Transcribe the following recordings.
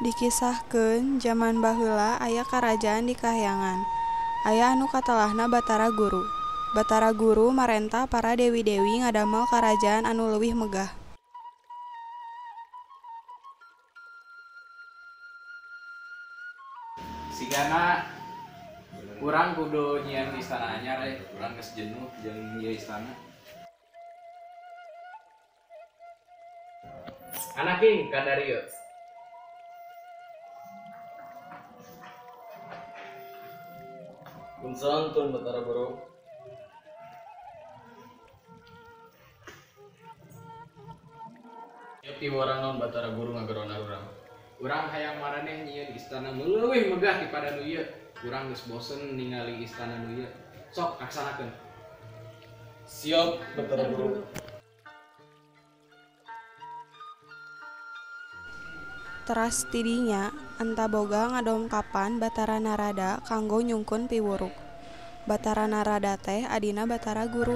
Dikisahkeun jaman baheula aya karajaan di kahyangan. Aya anu katelahna Batara Guru. Batara Guru marentah para dewi-dewi ngadamel karajaan anu leuwih megah. Sigana urang kudu nyieun istana anyar euy, urang geus jenuh jeung ieu istana. Anaking kadarieu. Santun Batara Guru. Ieu piwarang naon Batara Guru ngagerona urang. Urang hayang maraneh nyieun istana nu leuwih megah tipada nu ieu. Urang geus bosen ningali istana nu ieu. Sok laksanakeun. Siap Batara Guru. Teras tidinya Antaboga ngadongkapan Batara Narada kanggo nyungkeun piwuruk. Batara Narada teh adina Batara Guru.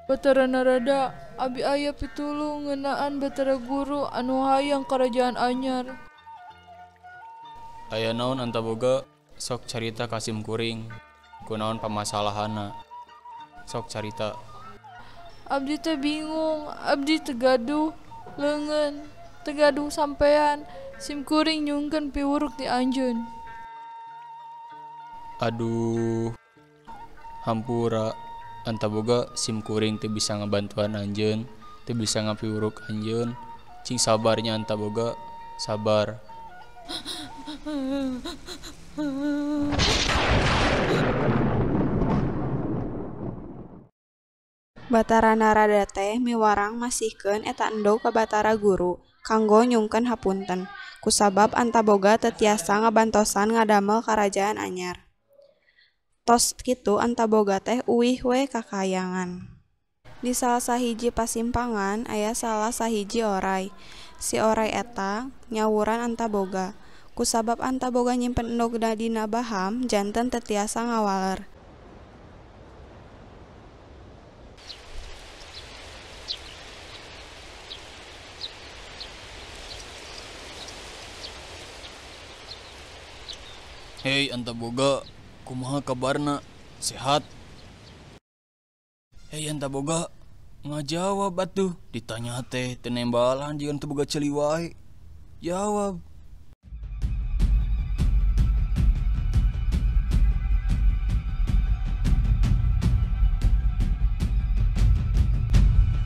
Batara Narada, abi aya pitulung ngeunaan Batara Guru anu hayang karajaan anyar. Aya naon Antaboga? Sok carita ka sim kuring. Kunaon pamasalahana? Sok carita. Abdi teh bingung, abdi teu gaduh leungeun, teu gaduh sampean, sim kuring nyungkeun piwuruk ti anjeun. Aduh, hampura Antaboga, sim kuring teu bisa ngabantuan anjeun, teu bisa ngapiwuruk anjeun. Cing sabarnya Antaboga, sabar. Batara Narada teh miwarang masihkeun eta endog ka Batara Guru kanggo nyungkeun hapunten kusabab Antaboga teu tiasa ngabantosan ngadamel karajaan anyar. Tos kitu Antaboga teh uih we ka kahyangan. Di salah sahiji pasimpangan aya salah sahiji oray. Si oray eta nyawuran Antaboga. Kusabab Antaboga nyimpen endogna dina baham janten teu tiasa ngawaler. Hei Antaboga, kumaha kabarna? Sehat? Hei Antaboga, ngajawab atuh. Ditanya teh teu nembalan jeung Antaboga ceuli wae. Jawab.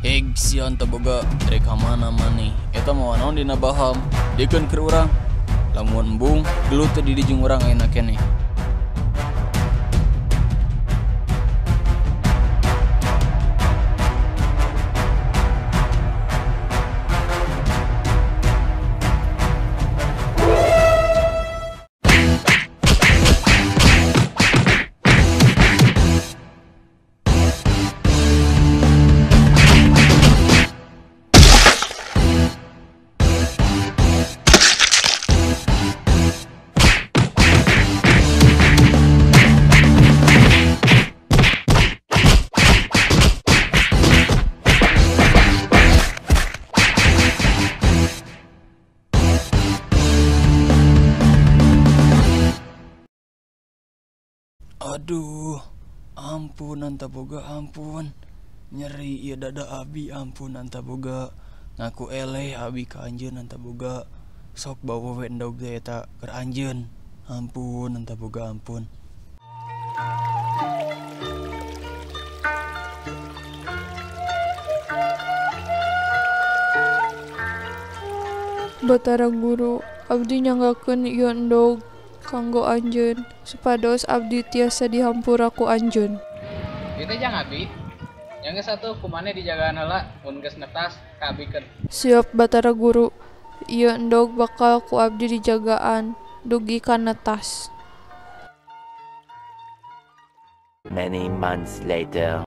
Hei si Antaboga, rek ka mana maneh? Eta mawa naon dina baham? Dikeun keur urang. Lamun embung, gelut teh di jeung urang ayeuna keneh. Aduh, ampun Antaboga, ampun. Nyeri ieu dada abi, ampun Antaboga. Ngaku eleh abi ka anjeun Antaboga. Sok bawa we endog teh eta keur anjeun. Ampun Antaboga, ampun. Batara Guru, abdi nyanggakeun ieu endog kanggo anjeun supados abdi tiasa dihampura ku anjeun. Ieu teh jang abi. Yang geus atuh kumaneh dijagaan heula mun geus netas ka abikeun. Siap Batara Guru. Ieu endog bakal ku abdi dijagaan dugi ka netas. Many months later.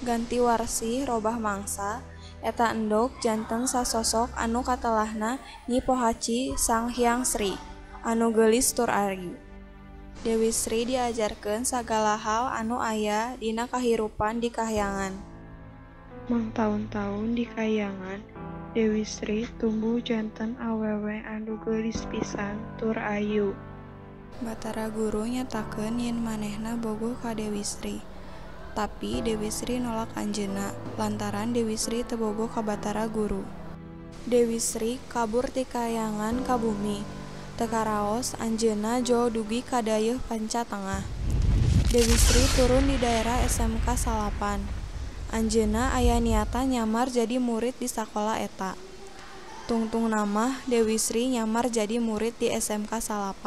Ganti warsih robah mangsa, eta endog janten sasosok anu katelahna Nyi Pohaci Sanghyang Sri anu geulis tur ayu. Dewi Sri diajarkeun sagala hal anu aya dina kahirupan di kahyangan. Mangtaun-taun di kahyangan, Dewi Sri tumbuh janten awewe anu geulis pisan tur ayu. Batara Guru nyatakeun yen manehna bogoh ka Dewi Sri. Tapi Dewi Sri nolak anjeunna lantaran Dewi Sri teu bogoh ka Batara Guru. Dewi Sri kabur ti kahyangan ka bumi. Teu karaos anjeunna jol dugi ka dayeuh Panca Tengah. Dewi Sri turun di daerah SMK 9. Anjeunna aya niatan nyamar jadi murid di sakola eta. Tungtungna mah Dewi Sri nyamar jadi murid di SMK 9.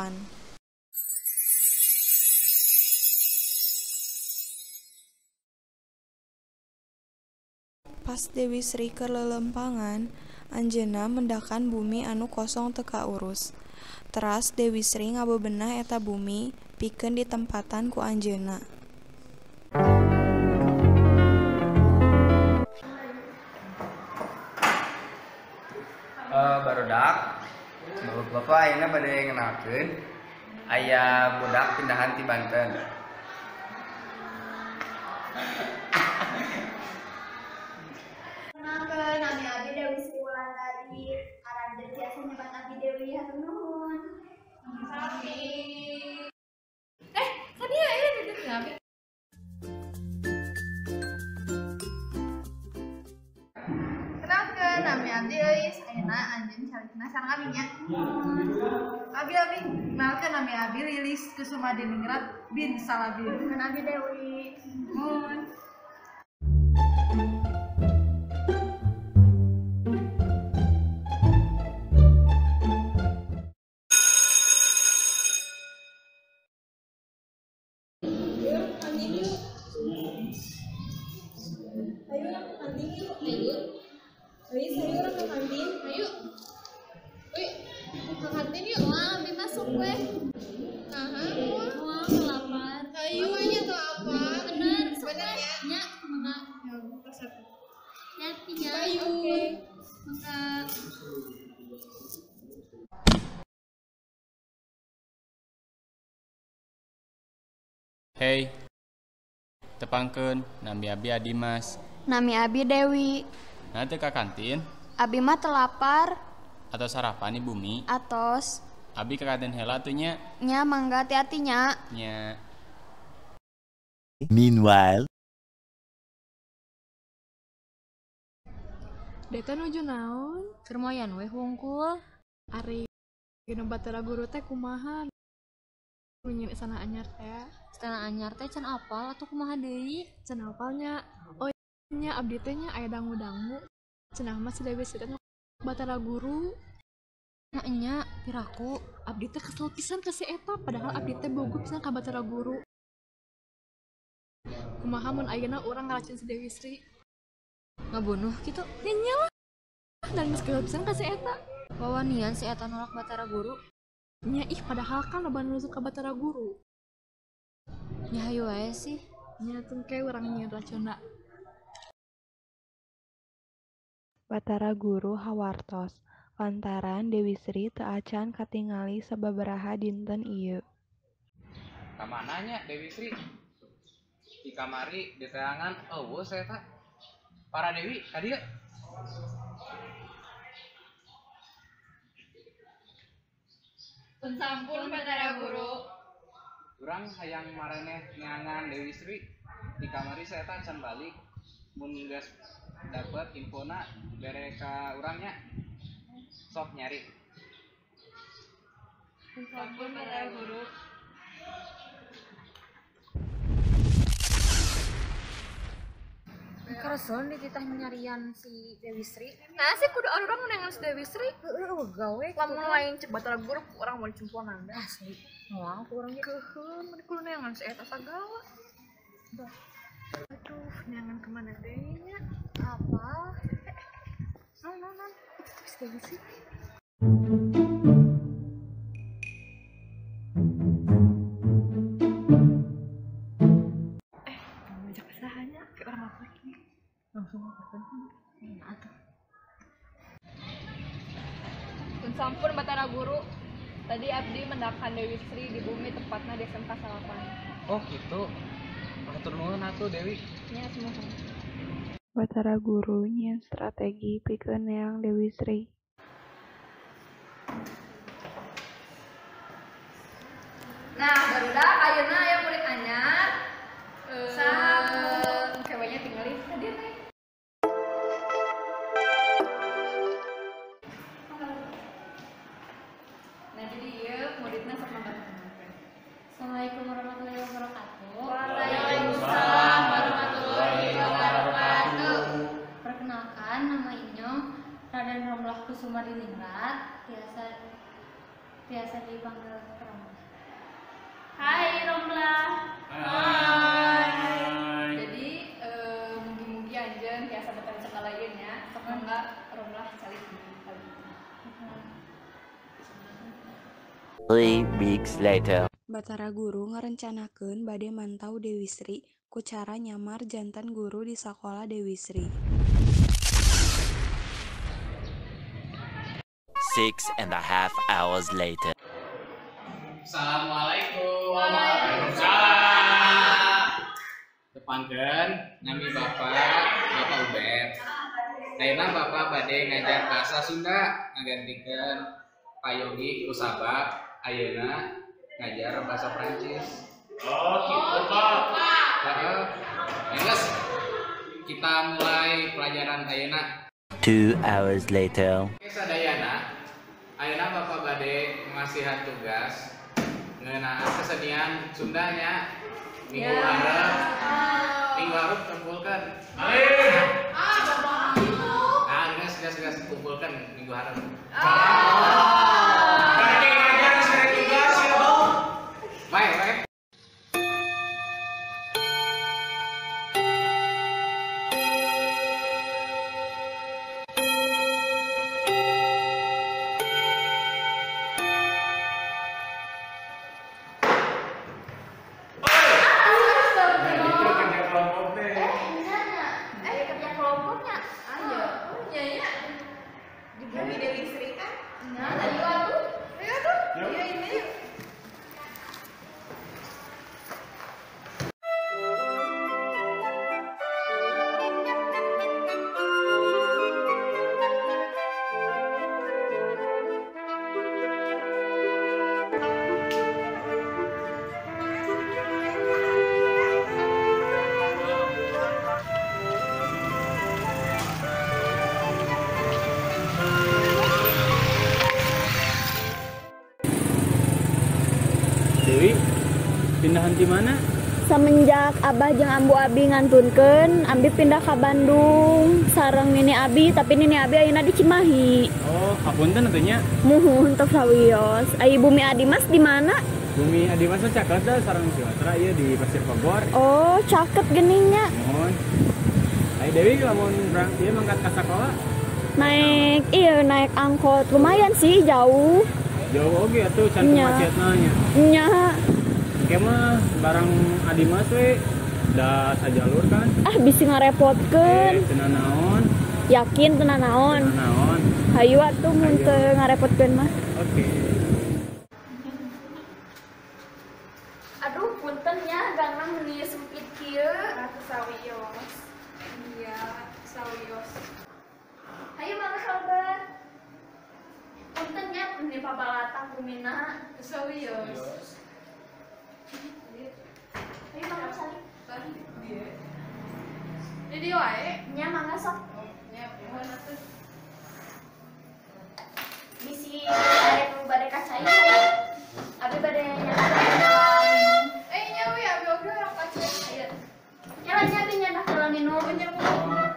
Pas Dewi Sri keur leuleumpangan, anjeunna mendakan bumi anu kosong teu kaurus. Teras Dewi Sri ngabebenah eta bumi pikeun ditempatan ku anjeunna. Barudak, bapak-bapak ayeuna bade ngenalkeun aya budak pindahan ti Banten. Kenalkeun nami abi Dewi Sri Wulandari, aranjeun tiasa nyebat abi Dewi hatur nuhun. Sami. Tadi ya ini duduk abi. Kenalkeun nami abdi Euis, ayeuna anjeun calikna sareng abi nya. Abi abi, kenalkeun nami abi Lilis Kusuma Diningrat bin Salabin. Kenal abi Dewi. Mun. Ayo urang ke kantin yuk. Ayo. Euis, ayo urang ke kantin. Ayo. Wih, ke kantin yuk. Wah, abi masuk weh. Nah, wah, kelapar. Ayo nya kelapar. Bener, bener ya. Nya, mangga. Ya, resep. Hati nya. Ayo. Oke. Mangga. Hey, tepangkeun, nami abi Adimas. Nami abi Dewi. Nah, teu ka kantin Abi mah teu lapar atau sarapan di bumi? Atos. Abi ka kantin heula atuh nya. Nya mangga hati-hati nya. Nya. Meanwhile. Deta nuju naon? Keur moyan weh hungkul. Ari nu Batara Guru teh kumaha? Nu nyieun istana anyar teh. Istana anyar teh can apal atuh kumaha deui? Can apalnya. Oh nya abdi teh nya aya dangu-dangu. Cenah mah si Dewi Sri teh Batara Guru. Nah nya piraku abdi teh kesel pisan ka si eta padahal abdi teh bogoh pisan ka Batara Guru. Kumaha mun ayeuna urang ngaracun si Dewi Sri? Ngabunuh kitu? Ya nya lah. Dan geus kesel pisan ka si eta. Wawanian si eta nolak Batara Guru. Nya ih padahal kan loba nu ka Batara Guru. Nya hayu wae sih. Nya tungke urang nyieun racunna. Batara Guru hawartos lantaran Dewi Sri teu acan katingali sababaraha dinten ieu. Ka mana nya Dewi Sri? Di kamari di teangan eueuh saya eta. Para Dewi ka dieu. Sampun Batara Guru. Urang hayang maraneh neangan Dewi Sri. Di kamari saya eta can balik. Mun geus dapet infona bere ka urang nya. Sok nyari. Sampun Batara Guru. Kereseun dititah nyarian si Dewi Sri. Nah, sih kudu urang neangan si Dewi Sri. Heeh, gawe. Lamun lain cek Batara Guru ku urang moal dicumponan. Asli. Moal ku urang ge. Keuheun, mun kudu neangan si eta sagala. Aduh, neangan kemana deui nya? Apa? Non, non, non. Itu si Dewi Sri. Ngajak usahanya ke orang lapar nih. Langsung lapar. Nah, atuh. Sampun Batara Guru. Tadi abdi mendakan Dewi Sri di bumi tepatna di SMK 9. Oh gitu. Hatur nuhun atuh Dewi. Nya semua. Batara Guru nyieun strategi pikeun neang Dewi Sri. Nah, barudak ayeuna aya murid anyar. Saha kewenya tinggalin ka dieu teh. Nah, jadi ieu muridna sok mangga. Assalamualaikum warahmatullahi wabarakatuh. Waalaikumsalam warahmatullahi wabarakatuh. Perkenalkan, nama Inyong Raden Romlah Kusuma Diningrat, biasa dipanggil Romlah. Hai Romlah. Hai. Jadi mugi-mugi anjeun tiasa betah sekolah ieu nya. Sok mangga Romlah calik di kali. 3 weeks later. Batara Guru ngarencanakeun bade mantau Dewi Sri ku cara nyamar janten guru di sakola Dewi Sri. 6.5 hours later. Assalamualaikum. Waalaikumsalam. Tepangkeun nami Bapak, Bapak Ubed. Ayeuna Bapak bade ngajar bahasa Sunda ngagantikeun Pak Yogi kusabab ayeuna ngajar bahasa Prancis. Oh, gitu, Pak. Heeh. Geus, kita mulai pelajaran ayeuna. 2 hours later. Oke, sadayana, ayeuna Bapak bade ngasihan tugas ngeunaan kesenian Sundanya minggu hareup. Minggu hareup kumpulkeun. Ah, Bapak. Ah, geus geus geus kumpulkeun minggu hareup. Bye, bye. Nah, itu kerja kelompok teh. Kerja kelompoknya. Ayo, nya ya. Di bumi Dewi Sri kan? Nah, ayo atuh. Ayo tuh. Yuk. Ayo ini yuk. Dewi, pindahan di mana? Semenjak Abah jeung Ambu Abi ngantunkeun, Abi pindah ka Bandung sareng Nini Abi, tapi Nini Abi ayeuna di Cimahi. Oh, hapunten atuh nya. Muhun tos sawios. Ai bumi Adimas di mana? Bumi Adimas mah caket dah sareng Sumatera ieu di Pasir Kobor. Oh, caket geningnya. Muhun. Ai Dewi lamun berang ieu mangkat ka sakola Naik iya naik angkot. Lumayan sih jauh. jauh oge atuh can Nya. macetna nya. Nya, Engke mah barang Adimas we da sajalur kan. ah bisi ngarepotkeun. Eh, teu naon, Yakin teu naon. teu naon. Hayu atuh mun teu ngarepotkeun mah. Oke. Aduh, punten nya gangna meuni sempit kieu. Atuh sawios. Iya, sawios. Hayu mangga kalebet. Punten nya meuni pabalatang bumina. Sawios. Hayu mangga salik. Jadi wae. Nya mangga sok. Nya muhun atuh. Bisi aya nu bade ka cai. Abi bade nyandak minum. Eh, nya we abi oge urang ka cai. Ayo. Nya lah nya abi nyandak heula minum. Nya muhun.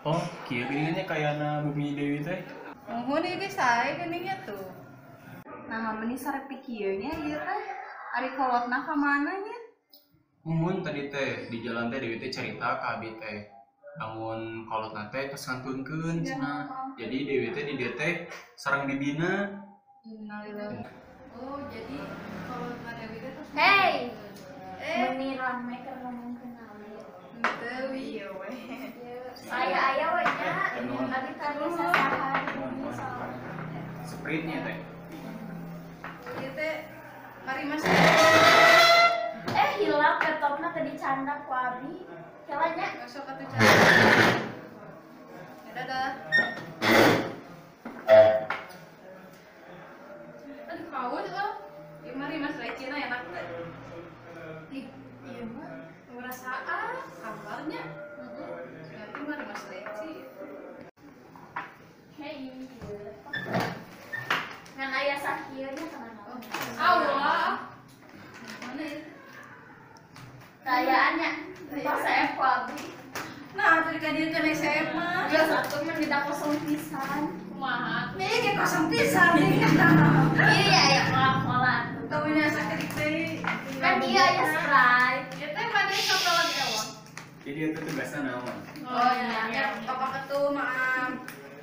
Oh, kieu geuningan nya kayana Bumi Dewi teh. Muhun ieu ge sae geuning tuh. Nah, meni sarepi kieu nya ieu teh. Ari kolotna ka mana nya? Muhun tadi teh di jalan teh Dewi teh cerita ka abi teh. Lamun kolotna teh tos ngantunkeun cenah. Jadi Dewi teh di dieu teh sareng bibina. Innalillahi. Oh, jadi kolotna Dewi teh tos Hey. Eh, Meuni rame keur ngomongkeun naon ieu. henteu ieu we. Aya aya we nya. Abi tadi sasahan di bumi soalnya. Sprintnya teh. Ieu teh mari masuk. Dicandak ku abi. Kela nya. Sok atuh candak. Ya dadah. Aduh haus euy. Ieu mah Rimas Recina enak teh. Ih, ieu mah ngerasaan kabarnya. Heeh. Berarti mah Rimas Reci. Hei. Ngan aya sakieu nya kana naon. Allah. Mana ya? Kayaannya pas saya ku abi. Nah, atuh dikadieun saya mah. Geus atuh mah tidak kosong pisan. Kumaha? Nih ge kosong pisan nih. Iya ya pola-pola atuh. Taunya sakedik deui. Kan iya aya Sprite. Ya teh mandi sok lagi ewang. Jadi itu tugasnya naon? Oh iya, bapak ketu maaf.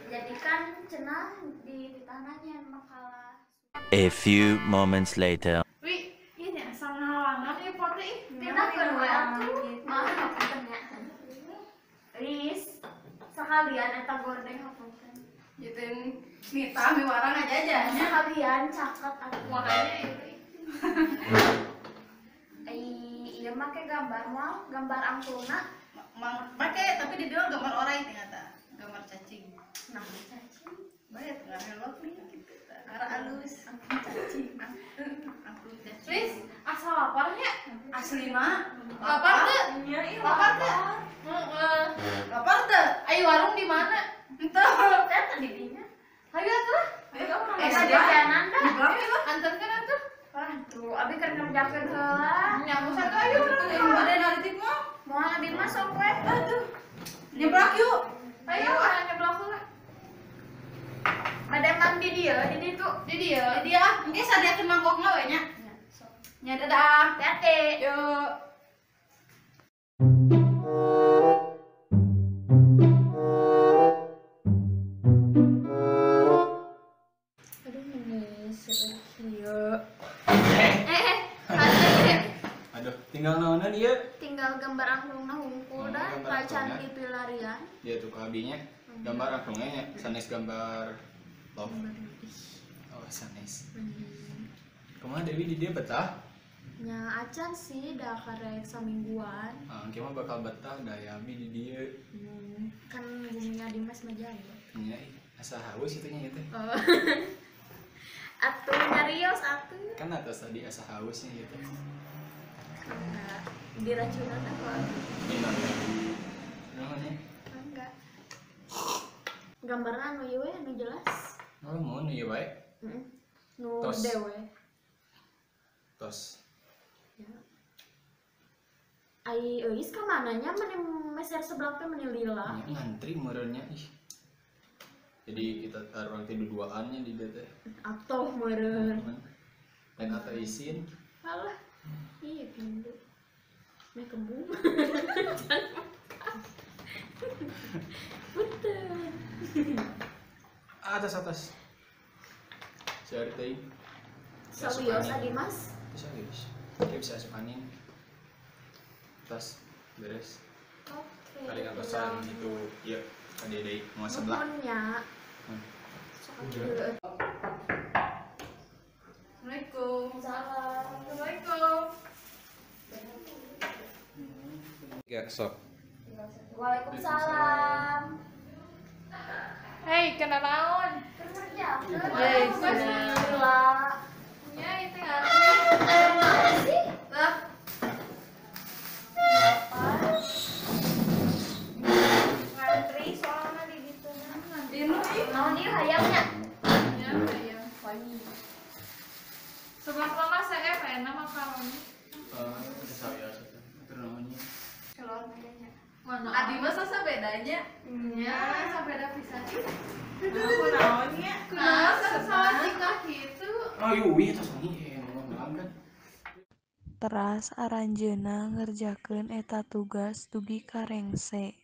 Jadi kan cenah di tanahnya makalah. A few moments later. Wi, ini asal ngahalangan ieu pote ih. Pindahkeun we atuh. Maaf hapunten nya. Riis, sekalian eta gordeng hapunten. Jeuteun nita miwarang aja aja nya. Sekalian caket atuh. Makanya itu. Ai ieu make gambar moal, gambar angklungna. Make tapi di dieu gambar orai ternyata, gambar cacing. Nah, cacing. Bae tengah helok gitu. Arah alus, angklung cacing. Angklung cacing. Riis, asal laparnya. Asli mah. Lapar teu? Lapar teu? Heeh. Lapar teu? Ayo warung di mana? Henteu. Eta di dinya. Hayu atuh lah. Ayo Eta jajanan dah. Anterkeun atuh. Aduh, abi keur ngerjakeun heula. Nyamu satu ayo. Yang bade naritik mah. Moal abi mah sok we. Aduh. Nyeblak yuk. Ayo, nyeblak heula. Bade mandi dieu di ditu. Di dieu. Di dieu ah, engke sadiakeun mangkokna we nya. Nya, sok. Nya dadah. Hati-hati. Yuk. Aduh, meni seueur kieu. Aduh, tinggal naonan ieu? Tinggal gambar angklungna hungkul dah, kacan di pilarian. Dia tuh abinya gambar angklungnya nya, sanes gambar love. Oh, sanes. Kumaha Dewi di dia betah? Nya acan sih dah karek samingguan. Ah, engke mah bakal betah da ya abi di dieu. Kan buminya Dimas mah jaya. Nya asa haus itu nya teh. Oh. Atuh nyarios atuh. Kan atas tadi asa hausnya gitu. Enggak. Diracunan aku abi. Minum. Naonnya? Enggak. Gambarna anu ieu we anu jelas. Oh, mun ieu wae. Heeh. Nu Tos. gede we. Tos. Ya. Ai euis ka mananya meni meser sebelah teh meni lila. Nya ngantri meureunnya ih. Jadi kita taruh nanti duduaannya di dieu teh. Atuh meureun. Dan atau isin. Alah. Iya pindu. Meh kembung. Punten. Atas atas. Seueur teuing. Sawios adi Mas. Serius. Dia bisa asup angin. Tas beres. Oke. Kali kantosan gitu, ya. Tadi deui mau sebelah. Nuhun nya. Sok atuh. Assalamualaikum. Salam. Assalamualaikum. Ya, sok. Waalaikumsalam. Hei, kena naon? Keur ngerjakeun. Hei, Lila. Nya itu ngarti. Mana sih? Lah, Ngantri soalna di ditu. dinu ih. Naon ieu hayangnya? Nya hayang. Sebelah mama saya enak makaroni. Sawios atuh. Atur naonnya. Keluar bedanya. Mana? Abi mah sasa bedanya. Nya, asa beda pisan ih. Kunaonnya? Kunaon salah tingkah kitu. Oh, yuwi tos wangi ngomong kan. Teras aranjeunna ngerjakeun eta tugas dugi ka rengse.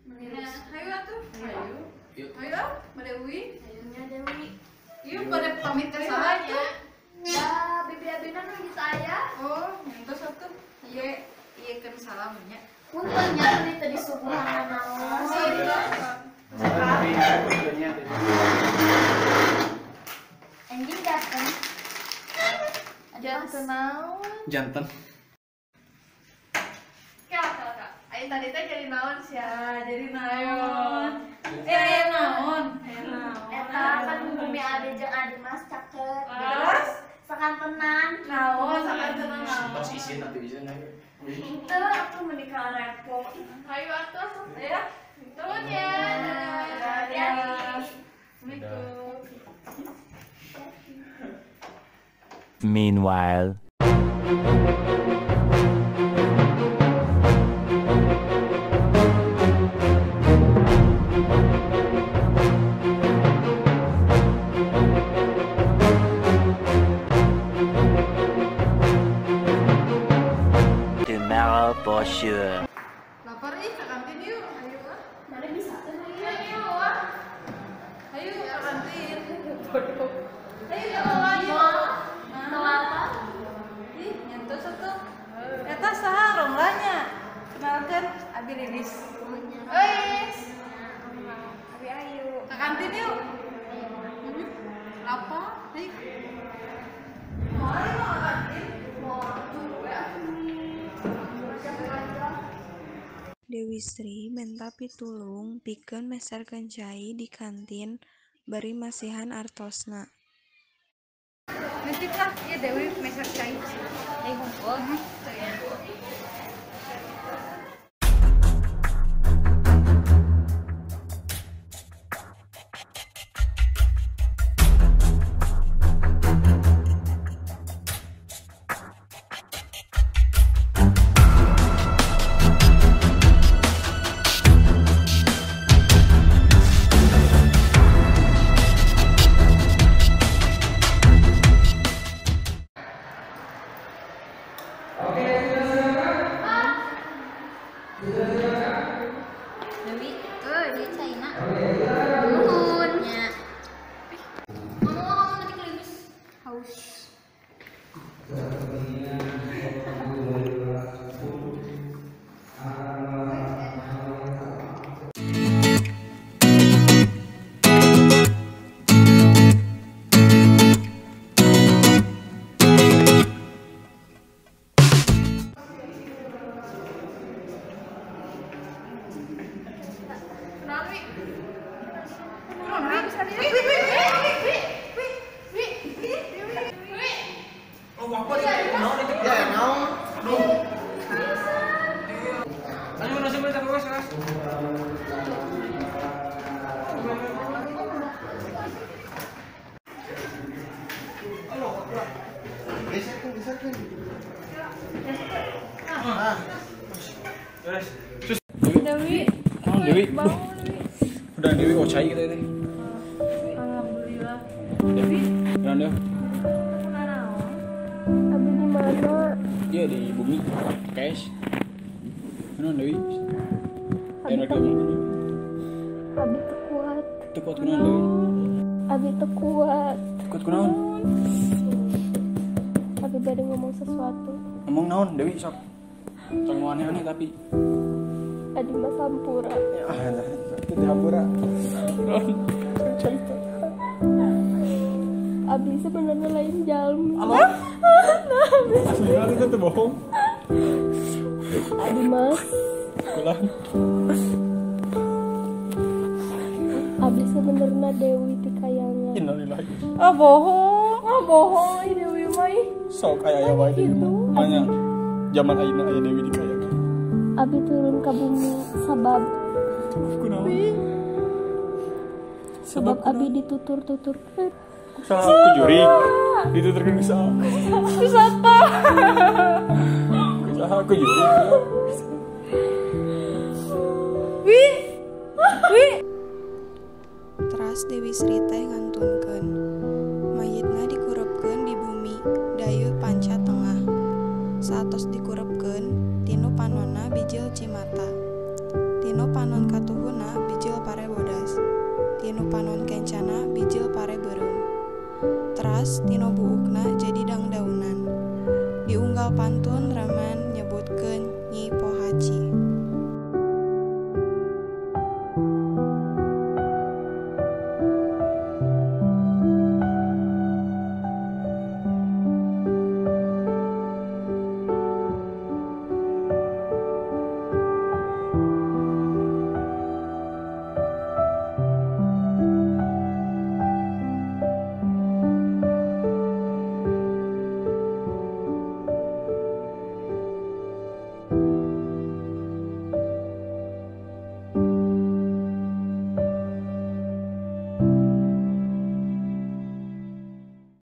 Nya, hayu atuh. Hayu. Yuk. Hayu ah, bade uwi. Hayangnya Dewi. Ieu bade pamit ka saha nya? Ya, bibi abina nu di saya. Oh, nyantos atuh. Ieu ieu keun salam nya. Punten nya tadi teu disuguhan naon. Anjing dateng. Jangan naon. Jantan. Tadi teh jadi naon sia? Jadi naon? Eh, naon? Eta kan bumi abi jeung Adi Mas caket. Terus sakantenan. Naon sakantenan naon? Tos isin atuh isin ayo. Teu atuh menikah repo. Ayo atuh. Ya. Turun ya. Dadah. Assalamualaikum. Meanwhile. Tomorrow for sure. Lapar ih, ke kantin yuk. Ayo ah. Mana bisa tuh? Ayo ah. Ayo ke kantin. Bodoh. Ayo ke ayo. Kenapa? Ih, nyentuh satu. Eta saha romlanya? Kenalkan Abi Lilis. Ois. Abi Ayu. Ke kantin yuk. Lapar? Ayo. Mau ayo ke kantin? Mau. Dewi Sri menta pitulung pikeun meserkeun cai di kantin bari masihan artosna. Nitip lah, ya Dewi meser cai. Cai hungkul. Dewi, Dewi China. Nuhun nya. Ngomong-ngomong nanti klimis haus. Dewi. Oh, Dewi. Udah Dewi kok cai kita ini. Alhamdulillah. Dewi. Udah Dewi. Abi di mana? Iya di bumi. Cash. Mana Dewi? Abi teu kuat. Teu kuat kunaon Dewi? Abi teu kuat. Kuat kunaon? Abi bade ngomong sesuatu. Ngomong naon Dewi sok? Sok aneh-aneh tapi. Adi mah sampura. Ya, itu hampura. Cerita. Abi sebenarnya lain jalmi. Halo? Asli itu tuh bohong. Abi mah. Kulah. Abi sebenarnya Dewi ti kayangan. Innalillahi. Ah bohong, ah bohong ih Dewi mah ih. Sok aya aya wae Dewi mah. Manya zaman ayeuna aya Dewi di kayangan. Abi turun ke bumi sabab kunaon? Sebab abi ditutur-tuturkeun. Saha ku jurig? Dituturkeun ku saha? Ku sata. Ku saha ku jurig? Wi. Wi. Teras Dewi Sri teh ngantunkeun. Mayitna dikurepkeun di bumi dayeuh panca tengah. Saatos dikurepkeun, tinu panonna bijil cimata. Tinu panon katuhuna bijil pare bodas. Tinu panon kencana bijil pare beureum. Teras tinu buukna jadi dangdaunan. Diunggal pantun